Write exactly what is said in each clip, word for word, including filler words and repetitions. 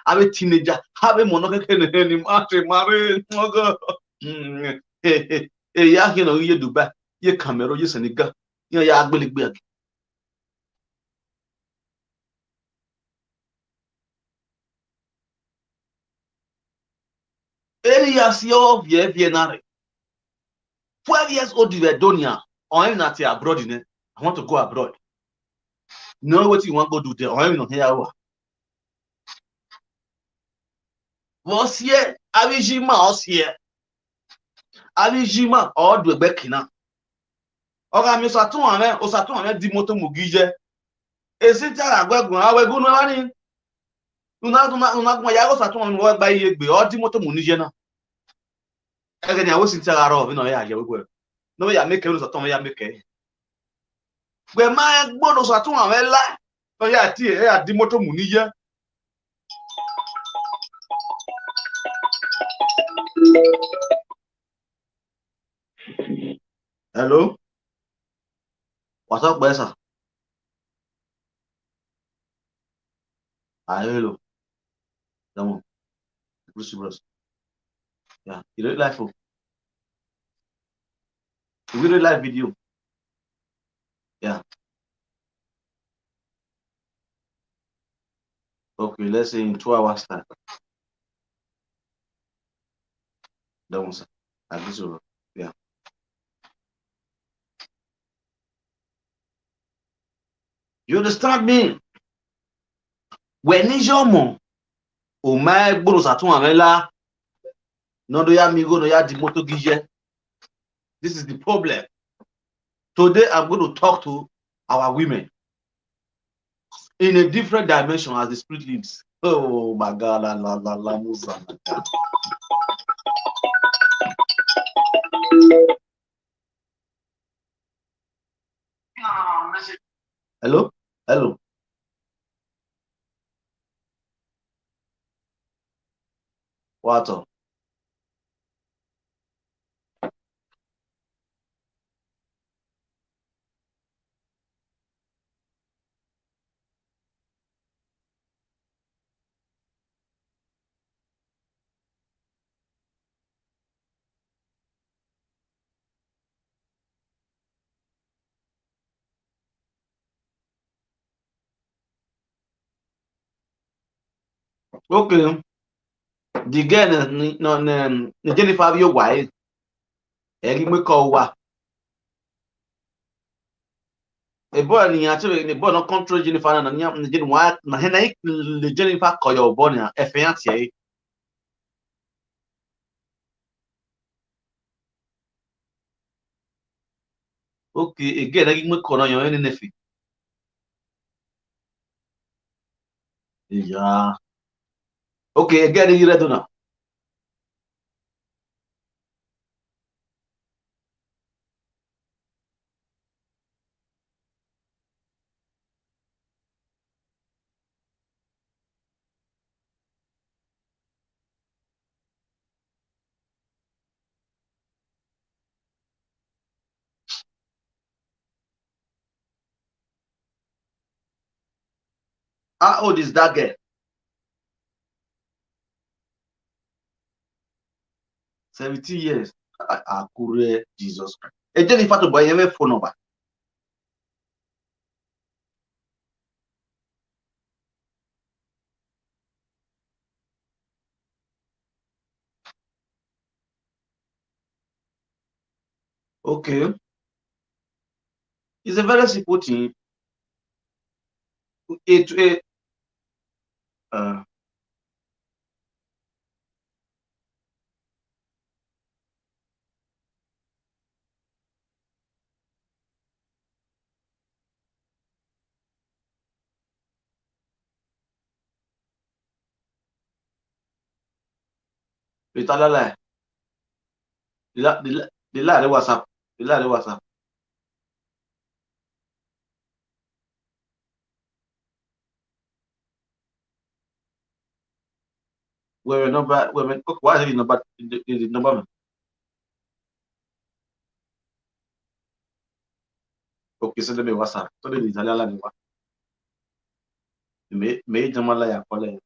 avbe teenager, avbe emọ nọ kẹkẹ ne ehẹn ni ma te ma rre ọgọ. Mm, eh, eh, eh, ya khian ne ọ ghi ye Dubai, ye Cameroon, ye Senegal, iran ya gbele egbe a. Eni ya si ọ viẹ viẹ na rre. Twelve years old vbe Edo nia, ọ rẹn emwi na tie abroad nẹ. I want to go abroad. No, wetin you wan go do there? Ọ rẹn emwi ne ọ khian ya ru a? Vbe ọ siẹ, avbe iji ima ọ siẹ. Avbe iji ima ọ du egbe kina. Ọ gha miẹn Osatuma mwẹ, Osatuma mwẹ di imoto mu gi iye. Esi te a gha gu ẹguẹn, a wẹ gu unu evba ni. Una, una, una gu ya ghe Osatuma mwẹ ne uwa gba iye egbe, ọ di imoto mu ne iye na. Ẹghẹ ne a wẹ esi te a gha rrọọ, vbene ọ ya ye wẹ, ne ọ ya make ẹre, Osatuma mwẹ ya make ẹre. Wẹ ma rẹn gbe ne Osatuma mwẹ la, ne ọ ya tie, ẹ ya di imoto mu ne iye. Hello? What's up, sir? Ah, hello. Come on. Bruce Bros. Yeah, you real life, oh. You real life video. Yeah. Okay, let's say in two hours time. That one, sir. At this over. Yeah. You understand me? Wẹ ne iye ọmọ, ọ ma gbe ne Osatuma mwẹ la, ne ọ do ya miẹn igho, ne ọ ya di imoto gi iye. This is the problem. Today, I'm going to talk to our women in a different dimension as the spirit leads. Oh my God, la, la, la, la, Musa, my God. Hello? Hello? What? Okay. The girl ne, ne, ne, ne, ne Jennifer vbe owa ẹre, ẹ ghi mu ekọ uwa. Ebọ ni iran te vbe, ebọ ne ọ control Jennifer na, na, na, Jennifer, na hẹ na i le Jennifer kọ ye obọ nia, ẹfe iran tie ẹre. Okay, again, I give me corner your enemy. Yeah. Okay, again, you ready now? How old is that girl? Seventeen years. A-, Akure, Jesus Christ. Ẹ jẹ́ ní fàtò bọ̀, ẹ yẹ mẹ́ phone number. Okay. It's a very simple thing. It, it, uh, Vbe ta lala ẹe? De la, de la, de la rre WhatsApp. De la rre WhatsApp. Wẹ mwẹ number, wẹ mwẹ, okay, wa send the number, the, the, the number mẹ. Okay, send me WhatsApp. Send me the Italian line wa. Me, me jama la ya call.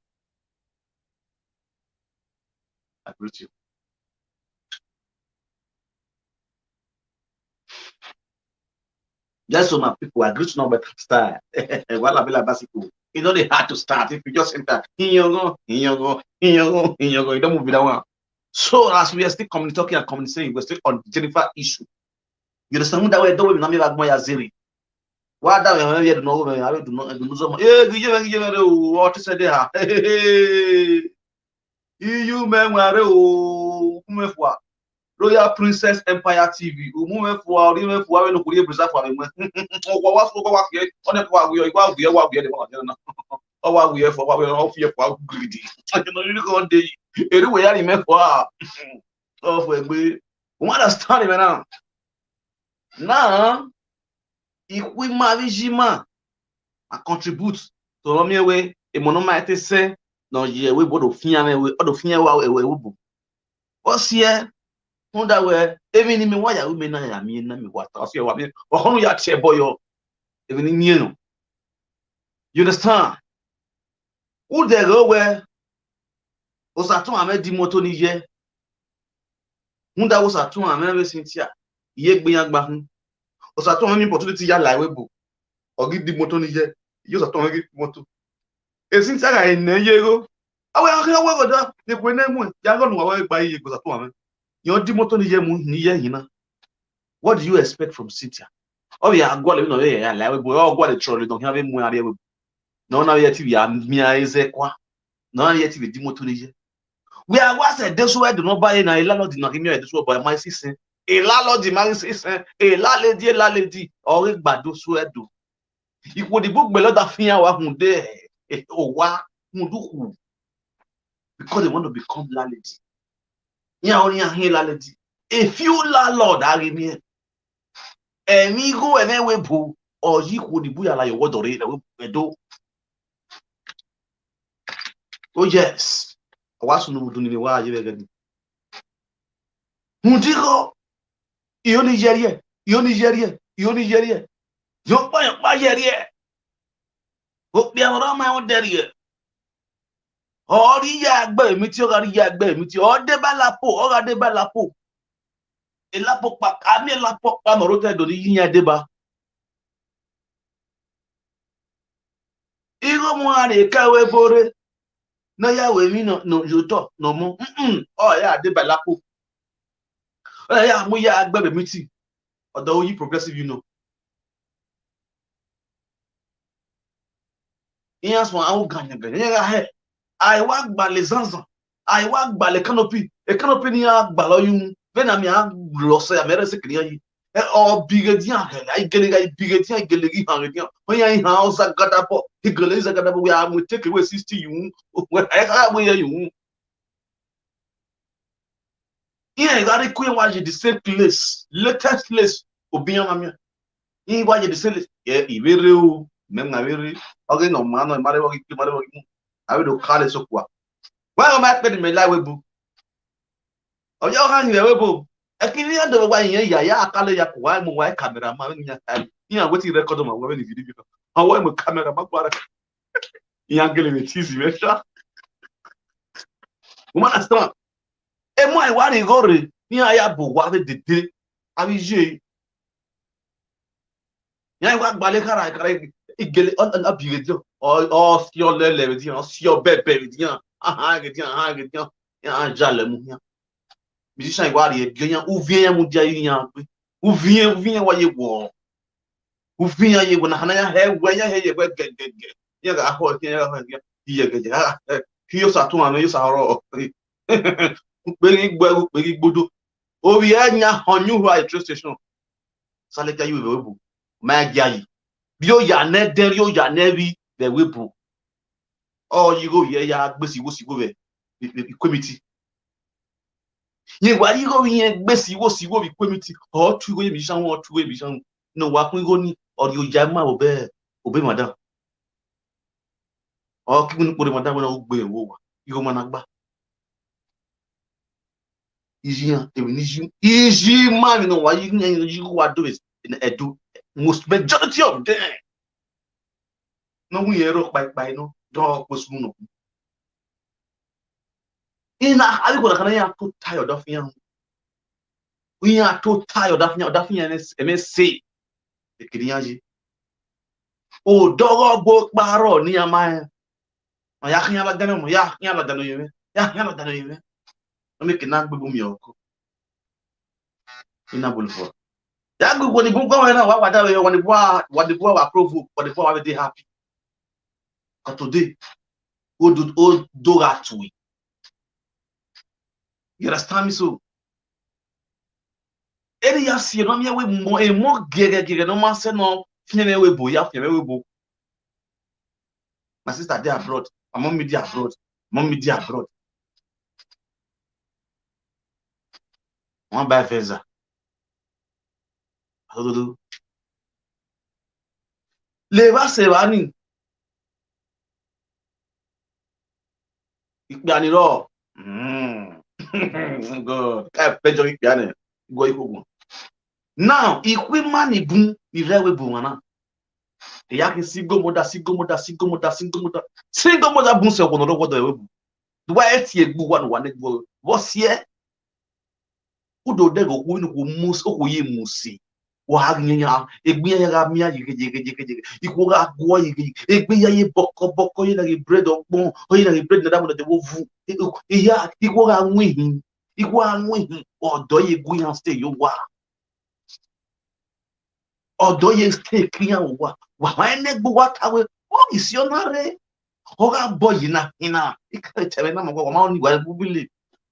greet you. Yes, so my people, I greet you now with style. Wala bila basico. It's not hard to start if you just enter. Iyangan, iyangan, iyangan, iyangan. You don't move with that one. So as we are still coming, talking and coming, saying we're still on the Jennifer issue. You understand that way? Don't we na mi ba gbọn ya zeri. Wa da we we do no we, I do no, do no so. Eh, gije me, gije me re o, what say dey ha. Iyu mẹ wẹn re o, u mu mwẹ fua. Royal Princess Empire T V, u mu mwẹ fua, ọ rhie mwẹ fua, vbene okhuo rhie Brisa fua vbe mwẹ. Ọkhuo wa fua, wa fua, ọ nẹ fua wiẹ, wa wiẹ, wa wiẹ, de wa wiẹ na. Ọ wa wiẹ fua, wa wiẹ, ọ fiẹ fua, greedy. Eno rhie kọ de yi. Eri wẹ ya rhie mwẹ fua. Ọ fue gbe. U understand me now? Na, ikhuo ima vbe iye ima, a contribute to ne ọ miẹn wẹ emọ ne ọ ma te sẹ ne ọ ye ẹvbo ebo do fian mwẹ, ọ do fian ẹvbo ebo. Ọ siẹ, rhunmwuda wẹ emwi ne imẹ wa ya ru, imẹ na ya miẹn na, mẹ wa ta, ọ siẹ wa miẹn, ọ khọ ne u ya tie ẹbọ yọ, emwi ne I miẹn nọ. You understand? Ude ẹghẹ wẹ Osatuma mwẹ di imoto ni ye, rhunmwuda wẹ Osatuma mwẹ vbe Cynthia, I ye gbe iran gba hun. Osatuma mwẹ miẹn opportunity ya la ẹvbo ebo, ọ ghi di imoto ni ye, I ye Osatuma mwẹ ghi di imoto. E Cynthia gha nẹ ye igho, a wẹ a khian wẹ ẹghẹ ọda ne ekhue nẹ muẹn, ya gha ne uwa wẹ gba iye gbe Osatuma mwẹ. Iran di imoto ni ye mu, ni ye hin na. What do you expect from Cynthia? Ọ vbe a gualọ emwi ne ọ vbe ya la ẹvbo ebo, ọ gualọ trolley ne ọ khian vbe mu iran rrie ẹvbo ebo. Ne ọ na vbe ya te vbe a miẹn ẹre zẹ kua. Ne ọ na vbe ya te vbe di imoto ni ye. Wẹ a wa sẹ ẹdẹ osuẹ do ne ọ ba ẹre na, e landlord na ghi miẹn ẹdẹ osuẹ ba ma sisẹn. E landlord ma ghi sisẹn, e landlady, e landlady, ọ ghi gba ẹdẹ osuẹ do. Ikhuo ni bu gbẹlẹ ọda fian wa rhunmwuda, eh, owa rhunmwuda ukhu. Because they want to become landlady. Iran ọre iran khian landlady. A few landlord a ghi miẹn. Ẹmwẹ igho ẹmwẹ ẹvbo ebo, ọ ye ikhuo ni bu ya la ye ọwọdọ rre, ẹvbo ebo Ẹdo. Oh yes. Ọ wa sunu vbe udunni ne wa ye vbe ẹghẹ nii. Rhunmwuda igho, iyo ni yẹrriẹ, iyo ni yẹrriẹ, iyo ni yẹrriẹ. Yọkpa, yọkpa yẹrriẹ. Okpia ne ọ rre ọmọ ẹmwẹ ọdẹrriẹ. Ọ rhie ya gbe emiti, ọ gha rhie ya gbe emiti, ọ deba lapo, ọ gha deba lapo. Elapo kpa, a miẹn elapo kpa ne ọ rre otọ Ẹdo ni ye iran deba. Igho mu iran rhie ka ẹvbo ebo rre, ne ọ ya ru emwi ne ọ ye otọ ne ọ mọ, mm, ọ ya deba lapo. Ọ ya mu ya gbe vbe meeting, ọ do ru yi Progressive Union. Iran suẹn aro ganyan ganyan, iran gha hẹ. A i wa gbalẹ zanzan, a i wa gbalẹ canopy, e canopy ne iran gbalẹ ọyunnu, vbene a miẹn a lọ sẹ, a miẹn rẹn sẹ kere iran yi. Ẹ, ọ bi ghe edian hẹ, a i gele gha, i bi ghe edian, i gele ghi han ghe edian. Ọ yan i han ọ zagadabọ, i gele ghi zagadabọ, wẹ a mu take away sixty yu, wẹ a i kha wẹ irẹn yu. Iran gha rre ku iran wa ye the same place, latest place, obọ iran na miẹn. Iran wa ye the same place. Ẹ, I vbe rre o, mẹ ma vbe rre. Ọ ghe ne ọ ma nọ, ma rre vbe ọ ghi, ma rre vbe ọ ghi mu. A vbe do ka le sokua. Wẹ ọ ma kpe ne mẹ la ẹvbo ebo. Ọ ya ọ gha hin vbe ẹvbo ebo. Ẹ kiri iran do vbe wa yin ya, ya ka le ya ku wa mu wa camera ma vbe iran ka. Iran wetin record ma wa vbe ni video. Ọ wa mu camera ma gua ra. Iran gele vbe tease mwẹ sha. U ma understand? Emọ ẹre wa rhie igho rre, iran ya bu owa vbe dede, avbe iye. Iran wa gbalẹ khara khara, igele, ọ, ọ, ọ bi vbe edian, ọ, ọ si ọlẹlẹ vbe edian, ọ si ọbẹbẹ vbe edian, ahan vbe edian, ahan vbe edian, iran ya lẹ mu khian. Musician wa rhie ẹgiọ iran, uviẹn iran mudia iran gbe. Uviẹn, uviẹn wa ye wọ. Uviẹn iran ye wọ, na hana iran hẹ wẹ, iran hẹ ye wẹ gẹgẹgẹ. Iran gha họ, iran gha họ, iran gha họ, iye gẹgẹ, ah, eh, iye Osatuma mwẹ, iye Osa ọrọ. Ukpeghi gbe, ukpeghi gbodo. Ovbi ẹre yan họn yu ua train station. Sale gia yu vbe ẹvbo ebo. Ma gia yi. Rhie oya ne ẹdẹ, rhie oya ne ẹvbi vbe ẹvbo ebo. Ọ ye igho ye ya gbe si igho si igho vbe, vbe, vbe, vbe committee. Iran wa rhie igho vbe iran gbe si igho si igho vbe committee. Ọ tu igho ye vbe isanwu, ọ tu igho ye vbe isanwu. Ne ọ wa khuan igho ni, ọ rhie oya ma vbe obọ, obọ madam. Ọ ke iwinna ukpo rre madam wẹ ne ọ gbe vbe owa. Igho ma na gba. Iye iran, emwi ne iye, iye ima, emwi ne ọ wa ye iran, iye igho wa do vbe Ẹdo, most majority of them. Ne ọ wu iran rrọọ kpaikpai nọ, dọ kpe sunu nọ. Ina, avbe ikhuo na kha na iran tota ye ọdafẹn iran. Iran tota ye ọdafẹn iran, ọdafẹn iran ẹmwẹ se. Ekene iran ye. Odọghọ gbe okpa rrọọ ne iran ma rẹn. Ọ ya khian ladian, ọ ya khian ladian ne oyemwẹ, ya khian ladian ne oyemwẹ. Ọ miẹn ke na gbegbe miẹn ọkọ. Ina bolo fo. Ya gbegbe ni gun gọmẹ na, wa wa da vbe, wa ni bua, wa ni bua wa provoke, wa ni bua wa vbe dey happy. But today, o do, o do gha tui. You understand me so? Eni ya si no miẹn wẹ emọ, emọ giẹghẹ giẹghẹ ne ọ ma sẹ nọ fian mwẹ wẹ ebo, ya fian mwẹ wẹ ebo. My sister dey abroad, my mommy dey abroad, mommy dey abroad. Wan buy Venza. Adododo. Le vba sẹ evba ni. Ikpia ni rrọọ. Mm. God, ka pẹjọ ikpia nẹ, gọ ikhuo guan. Now, ikhuo ima ni bun ni rre ẹvbo ebo mwa na. Eya ke single mother, single mother, single mother, single mother. Single mother bun sẹ ọgwọnọ rre ọgwọdọ ẹvbo ebo. Wa tie egbe uwa ne uwa ne egbe vbọ siẹ. U do dẹghe okhuo ne okhuo mu, okhuo ye mu si. Wa gha ghi yan, egbe iran ya gha mian yeghe, yeghe, yeghe, yeghe. Ikhuo gha guọ yeghe, yeghe. Egbe ya ye bọkọ, bọkọ, ọ ye na ghe bread ọkpọn, ọ ye na ghe bread ne a da mu ne ẹdẹ vbe ovu. E, e, eya, ikhuo gha wan ihin, ikhuo gha wan ihin, ọdọ ye gu iran stay ye owa. Ọdọ ye stay ke iran owa. Wa ma ne egbe uwa ta wẹ, ọ ghi si ọna rre. Ọ gha bọ yi na hin na, I ka tẹ mwẹ na mọ, wa ma ni wa vbe ubile.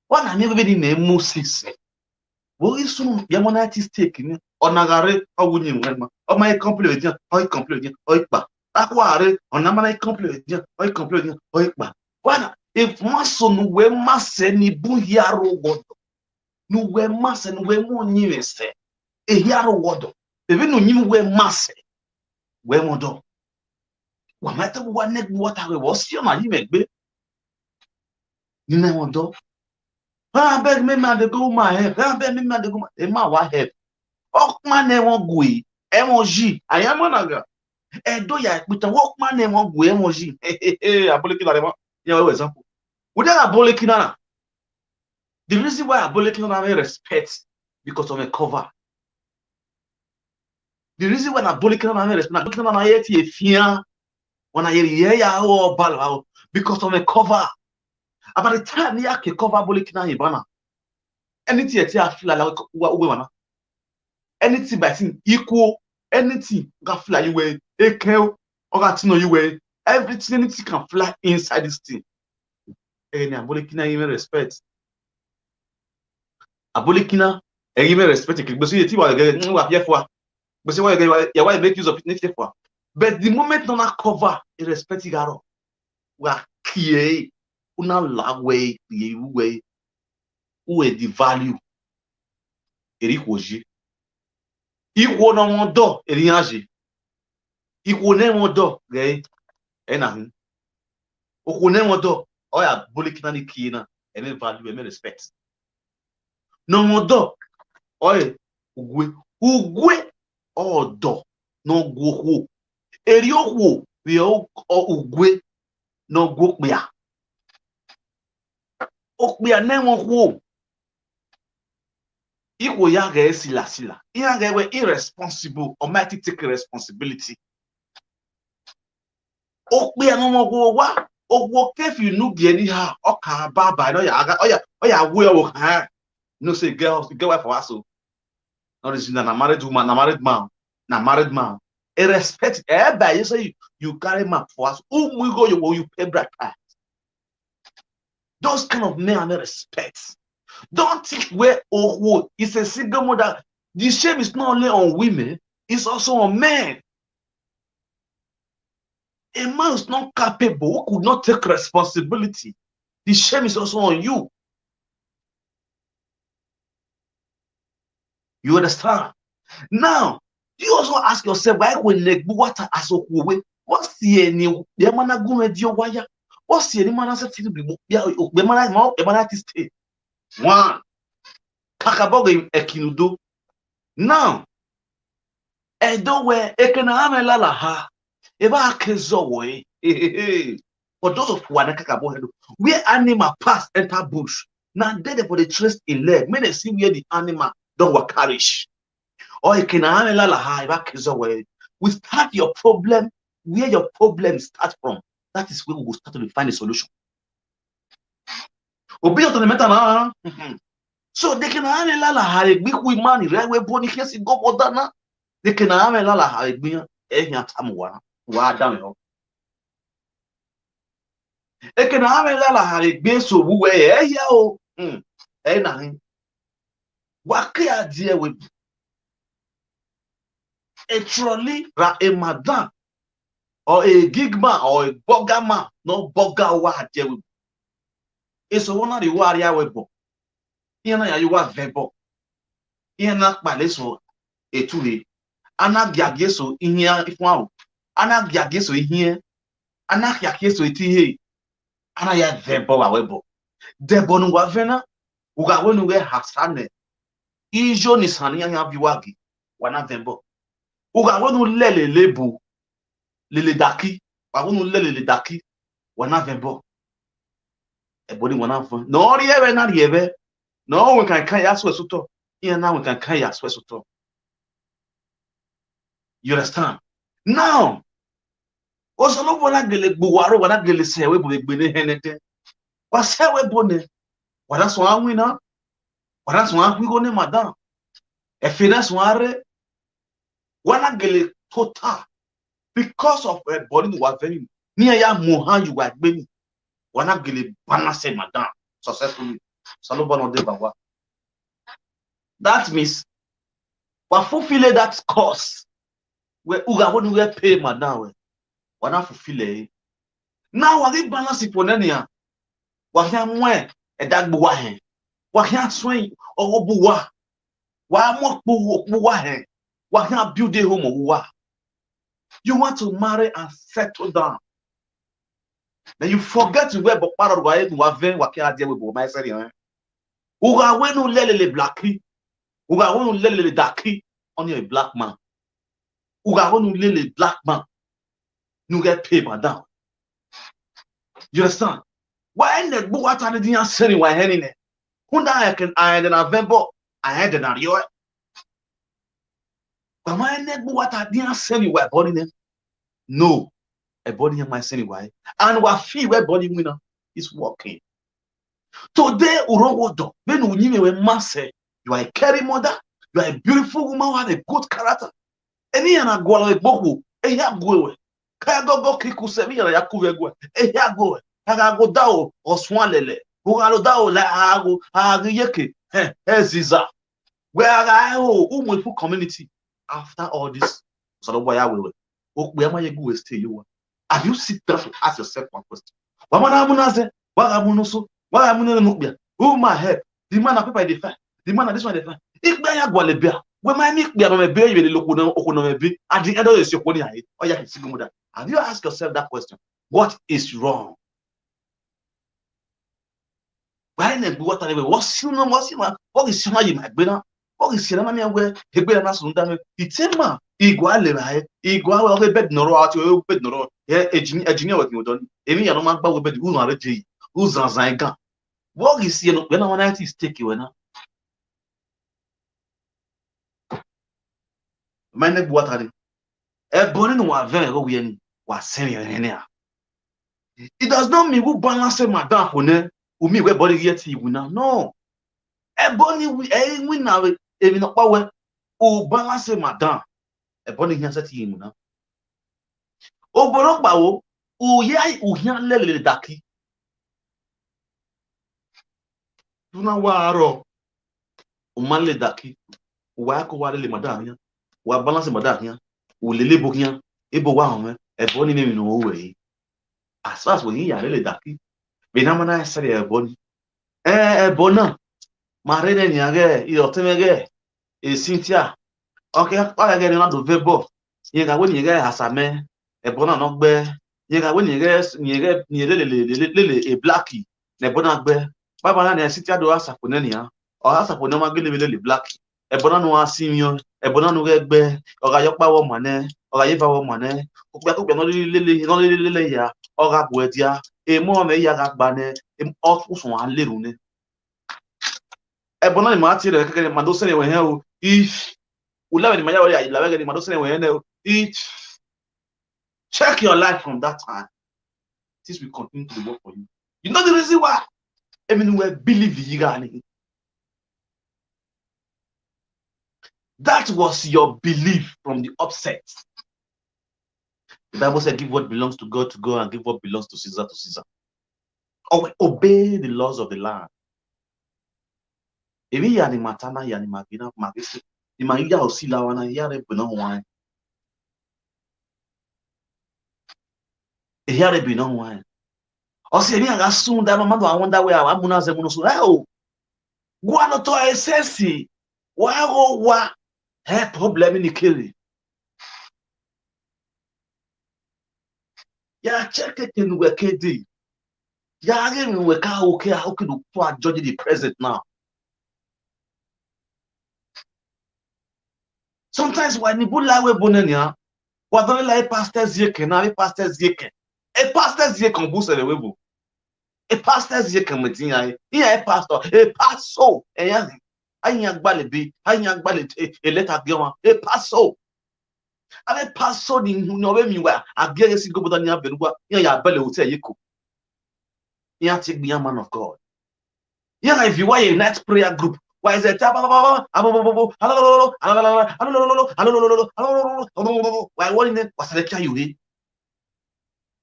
Wa na miẹn vbene imẹ mu sisi. Vbe ghi sunu, ya ma na ti stay ke ni, ọ na gha rre, ọ wu ni mwẹ ma. Ọ ma i complain vbe edian, ọ i complain vbe edian, ọ i kpa. Akhuẹ rre, ọ na ma na i complain vbe edian, ọ i complain vbe edian, ọ i kpa. Wa na, if ma sunu wẹ ma sẹ ni bun hia rre ọgwọdọ. Ne uwẹ ma sẹ, ne uwẹ mu ọyinmwẹ sẹ, ehia rre ọgwọdọ. Vbene uyinmwẹ uwẹ ma sẹ, wẹ mwẹ ọdọ. Wa ma te wa ne egbe uwa ta wẹ, vbe ọ si ọna yi mwẹ egbe. Ni nẹ mwẹ ọdọ. Abeg, me ma dey go my help. Abeg, me ma dey go my, e ma wa help. Ọkpa ne ẹmwẹ gue, ẹmwẹ yi, a ya ma na gha. Ẹdo ya ikpita, wẹ ọkpa ne ẹmwẹ gue, ẹmwẹ yi. Abolekina rẹ ma, ya wẹ example. Ude Abolekina na. The reason why Abolekina na have respect because of a cover. The reason why Abolekina na have respect, Abolekina na ye tie fian. When I hear, yeah, yeah, oh, bala, oh, because of a cover. About the time ya ke cover Abolekina ye bana. Anything you tell feel like, uwe, uwe wana. Anything by thing equal, anything can fly you way. Eke, or got to know you way. Everything, anything can fly inside this thing. Ẹghẹ ne Abolekina give me respect. Abolekina, ẹ give me respect. Gbèsè yẹ ti wà gẹ́gẹ́, mm, wà fẹ́ fún wa. Gbèsè wà gẹ́gẹ́, yà wá make use of it, ní fẹ́ fún wa. But the moment nọ na cover, e respect gha rọ. Wa kie, una la wẹ, ye wẹ, u e devalue. Eri khuo ye. Ikhuo ne ọ mwẹ ọdọ, eri iran ye. Ikhuo ne ẹ mwẹ ọdọ, ghẹ, ẹ na hin. Okhuo ne ẹ mwẹ ọdọ, ọ ya Abolekina ni kie na, ẹ mwẹ value, ẹ mwẹ respect. Ne ọ mwẹ ọdọ, ọ e ugue. Ugue ọdọ ne ọ gu okhuo. Eri okhuo vbe ọ, ọ, ugue ne ọ gu okpia. Okpia ne ẹ mwẹ okhuo. Ikhuo ya ghẹ sila sila. Iran ghẹ wẹ irresponsible, ọ ma ti take responsibility. Okpia ne ọ mwẹ okhuo owa, okhuo ke fi unu gie ni ha, ọ ka ba ba, ọ ya, ọ ya, ọ ya wẹ ọvbokhan. No say girl, girl wife for us o. Not this na, na married woman, na married man, na married man. E respect, e ba you say you, you carry man for us. Who we go, you, you pay bride price. Those kind of men are not respect. Don't think where okhuo is a single mother. The shame is not only on women, it's also on men. A man who's not capable, who could not take responsibility, the shame is also on you. You understand? Now, you also ask yourself, why when Negbu water as okhuo we? What's the any? The man go with your wire. What's the any man has to be? The man, the man, the man is stay. One, kakabog ekinudo. Now, Edo wẹ ekene a mwẹ lala ha, evba ke zọ wẹ. But those of ua ne kakabọ hẹ do, where animal pass enter bush, na there they for dey trace in leg, make dem see where the animal don waka reach. Or eke ne a mwẹ lalaha, eva ke zọ wẹ, we start your problem where your problem start from. That is where we go start to dey find a solution. Obi ọtọ ne mẹta na. So, de eke ne a mwẹ lalaha egbe ikhu ima ni rre ẹvbo ebo ni khian si gọgọda na. De eke ne a mwẹ lalaha egbe iran, ẹ i khian tama uwa, uwa a danmwehọ. Eke ne a mwẹ lalaha egbe eso vbe uwẹ, ẹ i hia o. Hmm. Ẹ i na hin. Wa ke a die ẹvbo ebo. A trolley ra a madam, or a gig man, or a burger man, ne ọ burger uwa a die ẹvbo ebo. Eso vbọ na rhie uwa rrie ẹvbo ebo. Iran na ya ye uwa vẹ ẹbọ. Iran na kpale eso etu rre. A na giagia eso ihian ifuanro. A na giagia eso ihiẹn. A na khiakhia eso etihe. A na ya vẹ ẹbọ vbe ẹvbo ebo. De ẹbọ ne uwa vẹ na, u gha wẹ ne u ghẹ hasa nẹ, iye ne isan ne iran khian viọ uwa ghe, wa na vẹ ẹbọ. U gha wẹ ne u lele lele ebo, lele daki, wa wẹ ne u lele lele daki, wa na vẹ ẹbọ. Ẹbọ ni wa na vọn. Ne ọ rhie ẹvbo na rhie ẹvbo, ne ọ wẹ kankan ya suẹ sẹ otọ, iran na wẹ kankan ya suẹ sẹ otọ. You understand? Now, Osanobua na gele gbe uwa rre, wa na gele sẹ ẹvbo ebo vbe egbe ne hẹn nẹdẹ. Wa sẹ ẹvbo ebo nẹ, wa na suẹn winna, wa na suẹn khui igho ne madam, ẹfe na suẹn rre, wa na gele tota because of ẹbọ ni ne uwa vẹ ni, ne iran ya mu ohan ye uwa egbe ni, wa na gele balance madam successfully. Osanobua nọ deba uwa. That means, wa fulfill that course. Wẹ u gha wẹ ne u ghẹ pay madam wẹ, wa na fulfill ẹre. Na wa ghi balance for nẹ nian, wa khian mu ẹdẹ gbe uwa hẹn, wa khian suẹn ọghe obọ uwa, wa mu okpogho okpogho uwa hẹn, wa khian build a home ọghe uwa. You want to marry and settle down. Then you forget wẹ ẹbọ ọkpa rrọọ, wa re ne uwa vẹ, wa ke a die ẹvbo ebo, ma sẹ rhian. U gha wẹ ne u lele lele blackie, u gha wẹ ne u lele lele daki, ọni black man. U gha wẹ ne u lele black man, ne u ghẹ pay madam. You understand? Wa ẹnẹ gbe uwa ta ne iran sẹrriọ uwa ẹhẹn ni nẹ. Rhunmwuda a rẹn ẹdẹ na vẹ ẹbọ, a rẹn ẹdẹ na rriọe. Wa ma ẹnẹ gbe uwa ta ne iran sẹrriọ uwa ẹbọ ni nẹ. No, ẹbọ ni iran ma sẹrriọ uwa ẹre. And wa feel wẹ ẹbọ ni winna is working. Today, u rre ọghe ọdọ, vbene uyinmwẹ ruẹ ma sẹ, you are a caring mother, you are a beautiful woman, you have a good character. Eni iran na gualọ egbe okhuo, ehia gue ruẹ. Ka ẹgogo ke iku sẹ, vbe iran na ya ku vbe ẹguae, ehia gue ruẹ. A gha ghe odaro, ọ suẹn lẹlẹ. U gha rre odaro la, a gha gho, a gha ghe iyeke, hẹ, ẹziza. Wẹ a gha ho, u mu efu community. After all this, Osanobua ya wẹ wẹ, okpia ma ye gu wẹ stay ye uwa. Have you sit down to ask yourself one question? Wa ma na mu na zẹ, wa gha mu ne oso, wa gha mu ne okpia. Who ma help? The man na paper dey find. The man na this one dey find. Ikpia ya gualọ ebia. Wẹ ma eni ikpia nọ mwẹ ebe, ye lele okhuo nọ, okhuo nọ mwẹ ebe. At the end of the day, okhuo ni a he. Ọ ya ke single mother. Have you asked yourself that question? What is wrong? Wa ẹnẹ gbe uwa ta ne wẹ, wọ si unu, wọ si unu, wọ ghi si unu ye ima egbe na. Wọ ghi si ẹre na miẹn wẹ egbe na sunu da mwẹ. Itema, igua levba ẹre, igua wẹ ọghe bed nọ rrọọ, a tie ọghe bed nọ rrọọ. Ẹ, ẹjin, ẹjin wẹ khin odọ ni. Emwi iran nọ ma gba wẹ bed, u rhan rre je yi, u zan zan ẹgan. Wọ ghi si ẹre ne okpia na wan na ti stake wẹ na. Ma ẹnẹ gbe uwa ta re. Ẹbọ ni ne uwa vẹ ẹghẹ ovbi ẹre ni, wa sẹrriọ ẹre nian. It does not mean u balance madam fo nẹ, u miẹn wẹ ẹbọ ni ghi ẹtin winna. No. Ẹbọ ni wi, ẹ i winna vbe emwi nọkpa wẹ, u balance madam, ẹbọ ni khian sẹtin winna. Obọ nọkpa ro, u ya, u khian lele daki. Una wa rrọọ, u ma lele daki, u wa ko wa lele madam khian, u wa balance madam khian, u lele ebo khian, ebo wa họn mwẹ, ẹbọ ni ne emwi ne u ru ẹre. As far as wẹ i ya lele daki, vbe ne a ma na sẹrriọ ẹbọ ni. Ẹ, ẹbọ na, ma rre nẹ nian ghẹ, ọtẹn mwẹ ghẹ, e Cynthia, ọ ke kpa ghẹ ne ọ na do vẹ ẹbọ, rẹn gha wẹ ne irẹn ghẹ hasa mẹ, ẹbọ na nọ gbe, rẹn gha wẹ ne irẹn ghẹ, ne irẹn ghẹ, ne irẹn lele, lele, lele, lele e black, ne ẹbọ na gbe. Baba na nian, Cynthia do hasa fo nẹ nian, ọ hasa fo nẹ ọ ma gele vbe lele e black. Ẹbọ na ne u gha sinmwi, ẹbọ na ne u ghẹ gbe, ọ gha ye ọkpa vbe ọma nẹ, ọ gha ye eva vbe ọma nẹ, okpia ke okpia ne ọ lele, ne ọ lele lele ya, ọ gha gu ẹe dia, emọ mwẹ ya gha gba nẹ, em-, ọ usun a lerhu nẹ. Ẹbọ na ni ma tie rẹ kẹkẹ, ma do sẹrẹ wẹ hẹn o. If u lavẹ ni ma ya wẹ ya lavẹ ghe ni ma do sẹrẹ wẹ hẹn o. If, check your life from that time. Things will continue to dey work for you. You know the reason why? Emwi ne uwẹ believe yi gha ni. That was your belief from the upset. The Bible said, "Give what belongs to God to God and give what belongs to Caesar to Caesar." Obe-, obey the laws of the land. Emwi hia ni ma ta na, hia ni ma gbe na, ma gbe se, ni ma ya osi la wa na, hia rre bu na huan. Ehia rre bu na huan. Ọ si emwi a gha sun da, ma ma do a wonder wẹ a wa mu na zẹ mu no so. Ẹ o, wa nọ tọ ẹsẹsi, wa gho wa, ẹ problem ni kere. Ya check eke ne uwẹ ke dee. Ya ghe emwi uwẹ ka ho ke a ho ke do put a judge the present now. Sometimes wa ni bu la wẹ bo nẹ nia, wa dọlọ la e pastor zieke na, e pastor zieke. E pastor zieke bu sẹrẹ wẹ bo. E pastor zieke mẹ ti yan, iran e pastor, e pastor, ẹyan, a yan gbalẹ be, a yan gbalẹ e, e lẹta gie ọmwa, e pastor. Avbe pastor ni hu ne ọ vbe miẹn uwa, a gie ẹre si gobota ni a vbe ne uwa, iran ya bẹlẹ otọ ẹre ye eko. Iran tie egbe iran man of God. Iran gha viọ uwa ye night prayer group. Wa zẹ ta ba ba ba ba, abo bo bo bo, alolololo, alolololo, alolololo, alolololo, alolololo. Wa wọ ni nẹ, wa sẹrẹ kia ye ore.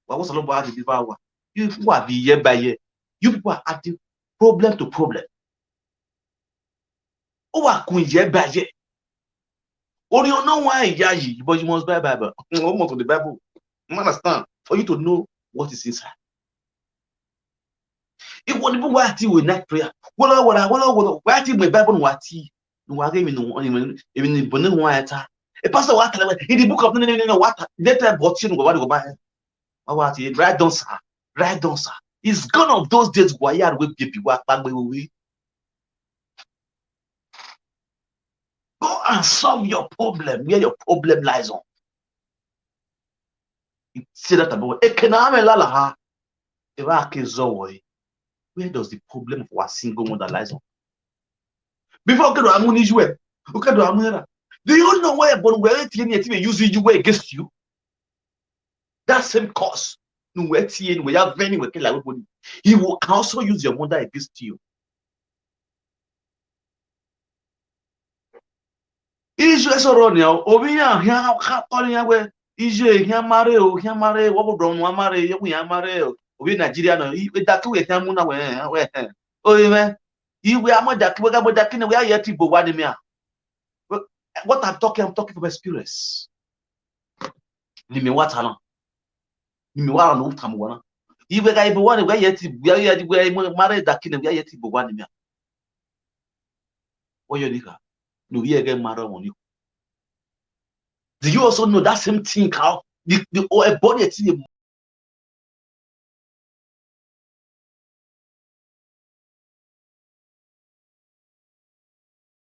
Wa wọ Osanobua deliver wa. You people are the year by year. You people are adding problem to problem. Uwa kun year by year. Orhiọn ne ọ wan ya yi, but you must buy Bible. Almost to the Bible. You understand? For you to know what is inside. Iwọ ni bu wa ti we night prayer. Wọlọ, wọlọ, wọlọ, wọlọ. Wa ti mu Bible ne wa ti. Ne wa ghe emwi ne, emwi ne, emwi ne bọ ne wa ta. E pastor wa tell we, in the book of, no, no, no, no, what? They tell but you wa wa ba. Wa wa ti, write down, sir. Write down, sir. It's gone of those days wa ya we baby wa pa gbe we. Go and solve your problem where your problem lies on. He said that about, eke ne a mwẹ lalaha, evba ke zọ wẹ, where does the problem of our single mother lies on? Before u ke do a mu ni yu ẹ, u ke do a mu ẹra. Do you know where ẹbọ ne uwẹ tie ni ẹ ti vbe use yu wẹ against you? That same cause ne uwẹ tie, ne uwẹ ya vẹ ni uwẹ ke la wẹ boni, he will, can also use your mother against you. Iye ẹsọrọ nia, ovbi iran khian kha tọ ne iran wẹ, iye khian ma rre o, khian ma rre, wẹ ọghe odọ unu a ma rre, yẹ wẹ iran ma rre o, ovbi Nigeria nọ, i, edaki wẹ khian mu na wẹ, wẹ, ore mwẹ, iwẹ a mu edaki, wẹ gha mu edaki nẹ, wẹ a ye ẹtin bu owa ne imẹ a. What I'm talking, I'm talking from experience. Ne imẹ wa ta na. Ne imẹ wa rhan ne u tama uwa na. Iwẹ gha ye bu owa nẹ, wẹ a ye ẹtin, wẹ a ye, wẹ a ye ma rre edaki nẹ, wẹ a ye ẹtin bu owa ne imẹ a. Wẹ yọ ni kha, ne ovbi ẹghẹ ma rre ọmọ ni. Do you also know that same thing, how the, the, oh, ẹbọ ni ẹ ti ye